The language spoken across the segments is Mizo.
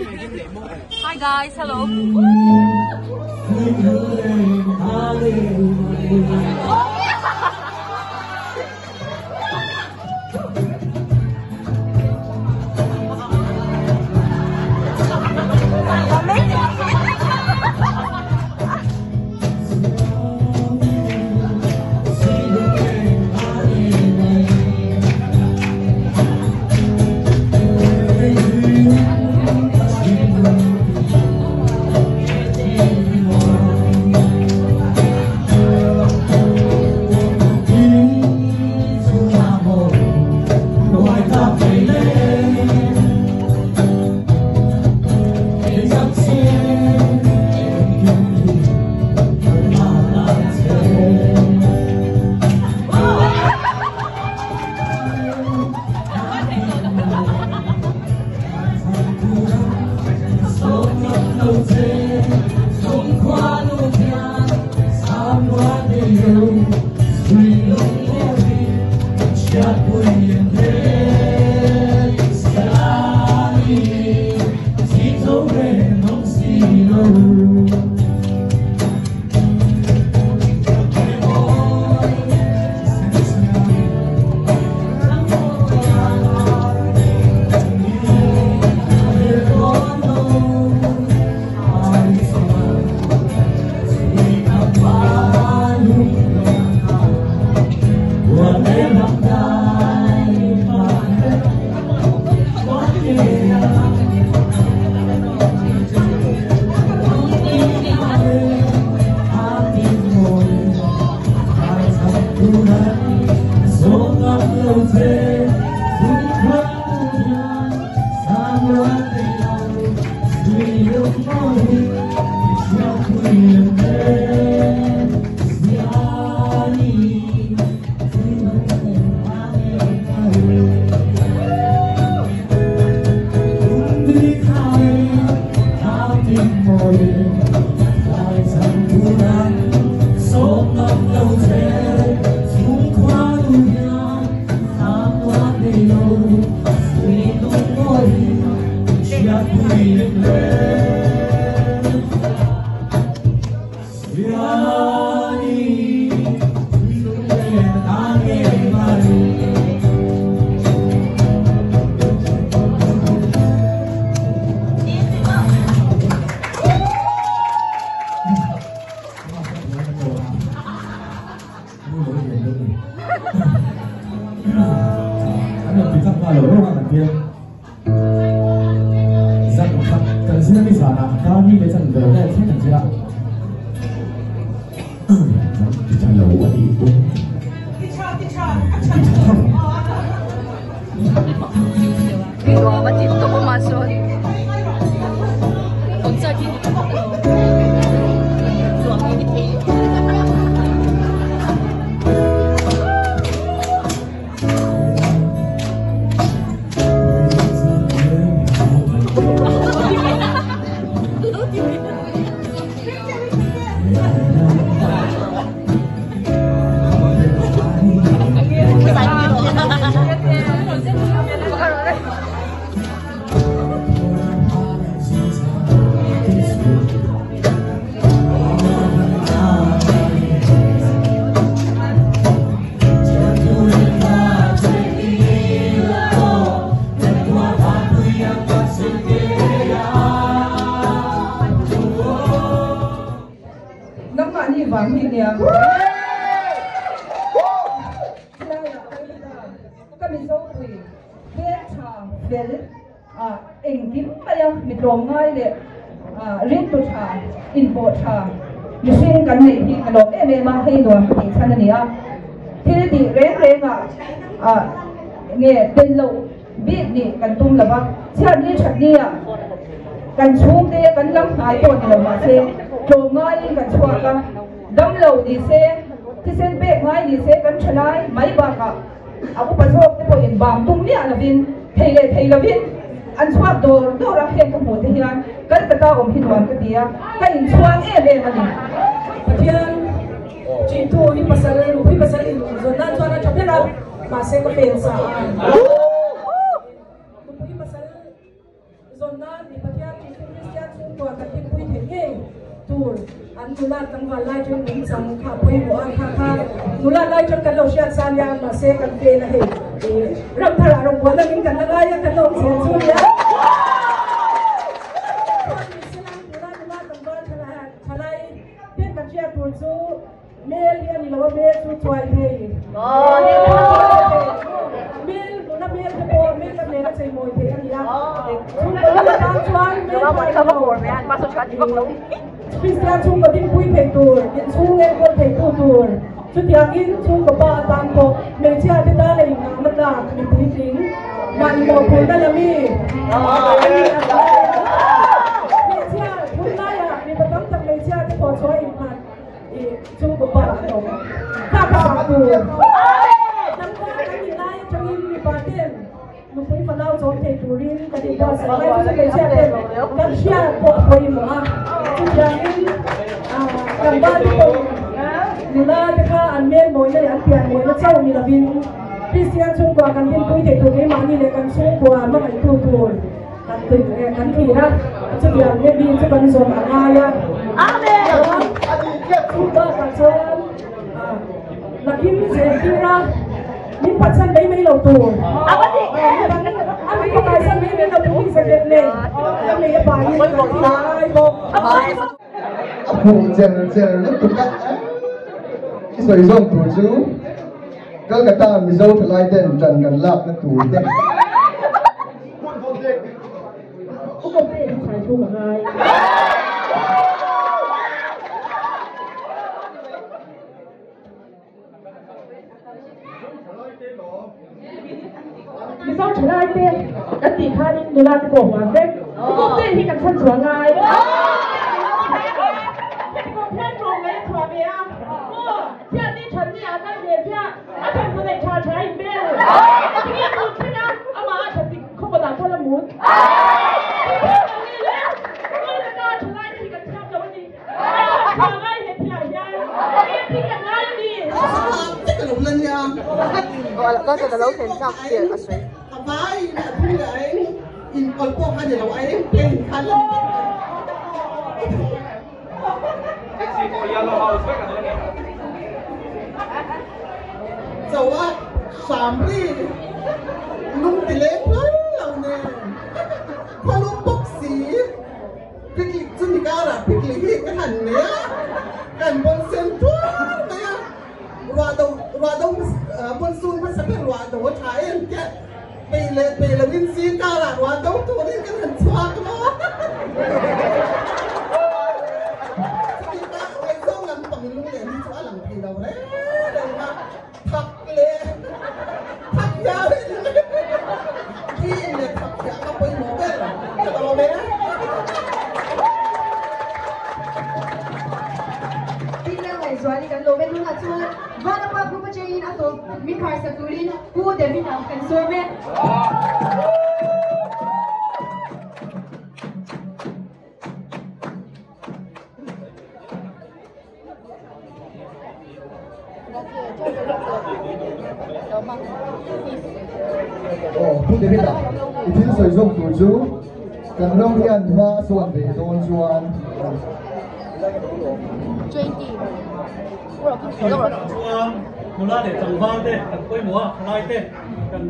Hi guys, hello. Nangmahni vang hi nia. Helaiah kal hi ta ka mizo pui hmel tha fel ah engkim maia mi tlawm ngai leh rintu tha inpawh tha mihring kan neih hi ka lawm em em a, hei nuam ka tih chhan a ni a. Thil tih reng reng ah nge tel loh Bik nih kan tum lo va, chhiat ni that ni ah kan chhungte kan lam hnai pawh ni lo mahse tlawm ngaiin kan chhuak a, dam lo ni se, thisen pek ngai ni se kan tha lai mai bakah a upa zawk te pawhin bang tum miah lovin thei leh thei lovin an chhuak dawr dawr a, heng ka hmuh te hian Calcutta awm hi nuam ka ti a, ka inchhuang em em a ni. Pathian Ṭihtu i pasal, nupui pasal in zawn nan chuan a ṭha ber a, mahse ka pen sa a. Nupui pasal Zawn nan mi Pathian Jesuh Kristian chhungkua kan dinpui theih ngei tur an nula tlangval lai ṭang nungchang kha a pawimawh a, kha kha nula lai ṭang kan lo hriat sa nia, mahse kan vel a hei ram tharah rawngbawlna min kan la ngai a, kan la awm zel chu nia. Chuan ni selang tura nula tlangval thalai ten kan hriat tur chu Mel hi a ni lo a, mel chu chuai thei. Mel nuna mel te pawh makeup nen a chei mawi thei a ni a. Chhungkaw ding atan chuan mel tha ni lo. Kristian chhungkaw dingpui thei tur, inchhung enkawl theitu tur, chutiangin chhungkaw pa atan pawh hmeichhia te tan a inngahna tlak mi puitling, mahni mawhphurhna la mi a ni a ngai a. Hmeichhia tunlaiah mipa tam tak hmeichhia te pawh chu a innghat. Chhungkaw pa an awm kha ka fak tur. Tlangval kan nih lai atangin mipa ten nupui fanau chawm thei turin kan inbuatsaih lai chu chu hmeichhia ten kan hriat pawh a pawimawh a. Chutiangin tlangval te pawhin nula te kha an hmel mawina leh an pian mawina chauh ni lovin Kristian chhungkua kan dinpui thei tur keimahni leh kan chhungkua hmangaihtu tur Kan thlir a, chutiang nge mi chu kan zawm a ngai a. Chuan chu bakah chuan nakin zirtir a min phatsan mai mai lo tur. A min pakaisan mai mai lo tur mi zaket nei ka nei avangin kan thlir a ngai bawk. A hmuh cher cher lutuk a, i sawi zawm tur chu Kolkata Mizo thalai ten ṭan kan lakna tur te. Mizo thalai te kan tih khanin nula te pawh huam vek. Ukawp te hi kan chhan chhuah ngai. Heti kawp hian ṭawng mai a chhuah ve a. Maw chhiatni ṭhatni ah kal ve chiah. A chhan chu neih ṭha ṭha in bel. Tinge mut thleng a, amah a ṭha tik khawpawt ah chuan a mut. Tinge lo ni le, Kolkata ṭhalai te hi kan thiam lo a ni. Kan chhan chhuah ngai he thil ah hian. Tinge thil kan ngai a ni. Chawa Samri lung ti leng hlawl lo nen khualum bawk si piklik chu ni karah piklik hi ka han nei a kan bawn sen tuar mai a ruah do ruah do monsoon hmasa ber ruah do a tha em tia Peih leh peih lovin zingkarah ruah do turin kan han chhuak maw? Chuti ta ngaihzawng lampang lung leh hi chu a lang thei lo reng reng a, thak leh thak hial in rin leh thak hiah kha pawimawh ber ka lawm e. Tin leh ngaihzuali kan lawm e tunah chuan Vanapa Group atangin a tawp min kharsak turin Pu David-a kan sawm e. Aw Pu David-a i thil sawi zawk tur chu kan ram hian hma a sawn ve dawn chuan. Chuan nula leh tlangval te kan pawimawh a, thalai te kan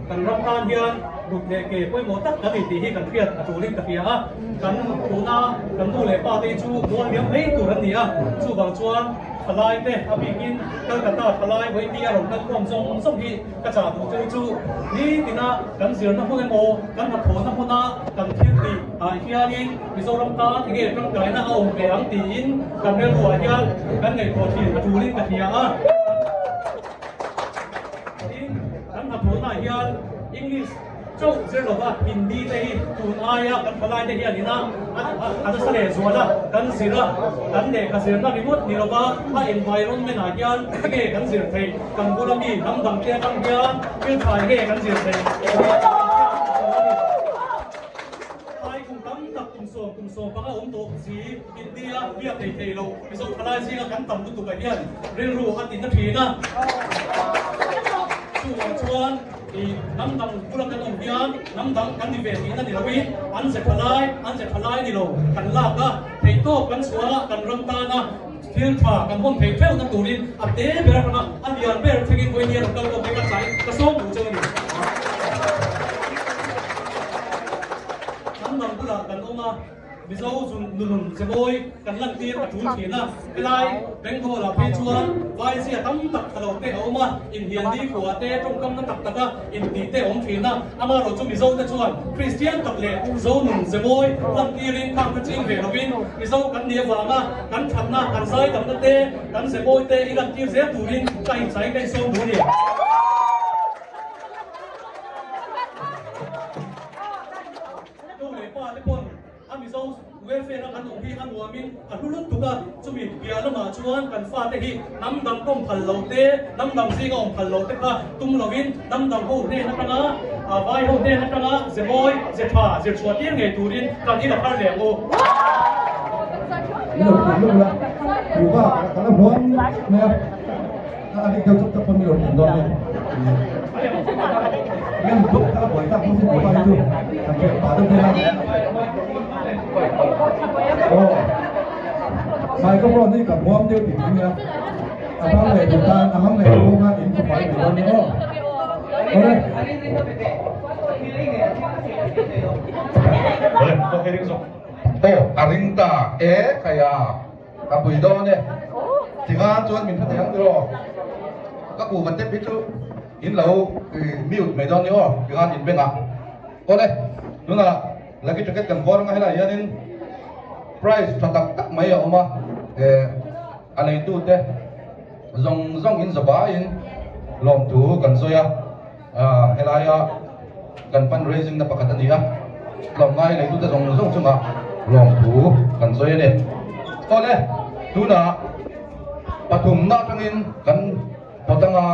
kan ram tan hian ruk leh ke pawimawh tak kan ni tih hi kan hriat a tulin ka hria a, kan tuna kan nu leh pa te hi chu mual liam mai tur an ni a, chuvang chuan thalai te a bikin Calcutta thalai Vaini a rawn kal khawm zawng zawng hi ka chah duh cheu chu nitina kan zirna hmun emaw kan hnathawhna hmuna kan thil tih ah hianin Mizoram tan enge tangkaina a awm ve ang tiin kan rilruah hian kan ngaihtuah thin a tulin ka hria a. Tin, kan hnathawhnaah hian English chauh zir lova Hindi te hi tun aia kan thalai te hian ina a nasa leh zual a, kan zir a, kan lehkha zirna ringawt ni lova a environment ah hian enge kan zir theih, kan bula mi hnam dang te atang hian thil tha enge kan zir theih. Thai kum tam tak kum sawm kum sawm panga awm tawh si India biak thei thei lo Mizo thalai zinga kan tam lutuk ah hian rilru a ti na thin a. Chuvang chuan. I hnam dang bula kan awm hian hnam dang kan ni ve tihna ni loin an ze tha lai, an ze tha lai ni lo kan lak a, theihtawp kan chhuah a, kan ram tana thil tha kan hawn thei theuhna turin a te ber atanga a lian ber thlengin vawinia lo kal tawk te ka chai ka sawm duh cheu a ni. Hnam dang bulah kan awm a. Mizo zun nunun zemawi kan lantir a tul thin a, helai Bengal ah phei chuan vaizia tam tak tha lo te a awm a, inhnial ni khua te tawngkam na tak tak a intih te a awm thin a, amaherawh chu Mizo te chuan Kristian tak leh Zo nun zemawi lantirin khang kha ching ve lovin Mizo kan nih avanga kan thatna, kan zaidamna te, kan zemawi te i lantir zel turin ka inchai ka insawm duh a ni. Nu leh pa te pawn a Mizo welfare a kan awm hi a nuamin a hlu lutuk a, chumi piah lamah chuan kan fate hi hnam dang kawm phal lo te, hnam dang zinga awm phal lo te kha tum lovin hnam dang ho hnen atanga vai ho hnen atanga ze mawi, ze tha zir chhuah tir ngei turin kan in a phar leh ang u. Ni lo tih luk la, kuhva ka la huam mai a. A dik deuh chawp chawp pawn mi lo tih dawn nia. Lem dup kha a buai tak bawk sin kuhva hi chu kan hriat pah deuh vel a. Aw microphone hi ka hmuam deuh tih tih nia. A hmang leh duh tan a hmang leh duh khan in khawfai mai dawn nia aw. Awle. Aw a ring ta e khaia. Ka pui dawn e. Tinga chuan min hre thei ang tiraw? Ka kuhva tep hi chu in lo mute mai dawn ni aw tinga in beng ah. Awle, tunah lucky ticket kan vuar anga helaiah hianin prize tha tak tak mai a awm a, eh a neitute zawng zawng in zavaiin lawmthu kan sawi a, ah helaia kan fundraising na pakhat a ni a, tlawmngai neitute zawng zawng chungah lawmthu kan sawi a ni. Awle, tunah pathumna atangin kan pawt anga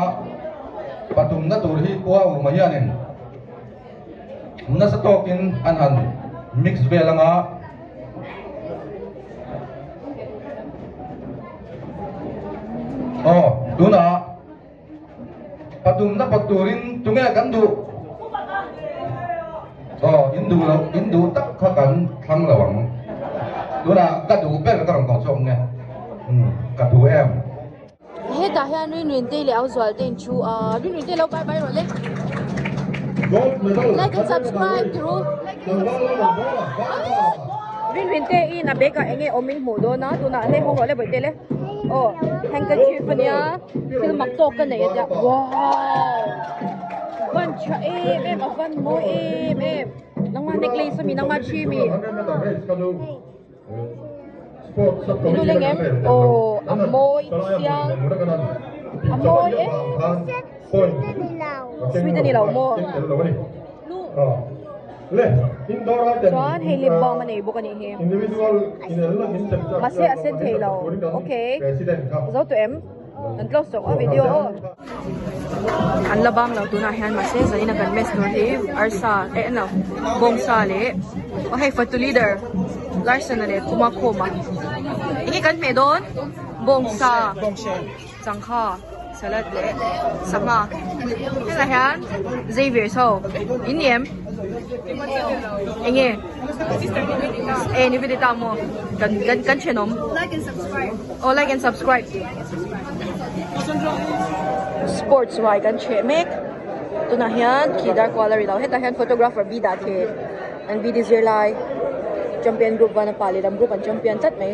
pathumna tur hi khua uma hianin nasa tawkin an han mix vel anga aw tunah Patumna pawt turin tunge kan duh? Aw, in duh loh, in duh tak kha kan thlang lo ang. Tunah ka duh ber ka rawn kawng chhuak nge? Umm, ka thu em? Hetah hian Rinrintei leh Auzualte in thu a, Rinrintei lo bye bye rawh le. Like and subscribe ti ru. Rinrintei in a bag ah enge awm in hmuh dawn a, tunah le hawng rawh le bawihte le. Aw, handkerchief ania. Thil mak tawk ka nei a tia wow van tha em em a van mawi em em nangmah necklace ami nangmah thi mi inu leng em aw a mawi chiang a mawi em sweet ani lo maw chuan hei lip balm a nei bawk a nih hi mahse a sen thei lo okay zo tawh em kan close tawh a video aw an la bang lo tunah hian mahse zanin a kan match tur hi arsa eh an lo bawngsa leh aw hei fatu leader Larson-a leh Khuma Khawma enge kan hmeh dawn bawngsa. Changkha salad leh sangha hetah hian Xavier ho in ni em enge e Nivedita maw kan kan kan thenawm like and subscribe aw like and subscribe sports ruai kan chheh mek tunah hian khi dar kual a ri lo hetah hian photographer bi dah thei an BD zirlai champion group van a pa lehlam group an champion tlat mai.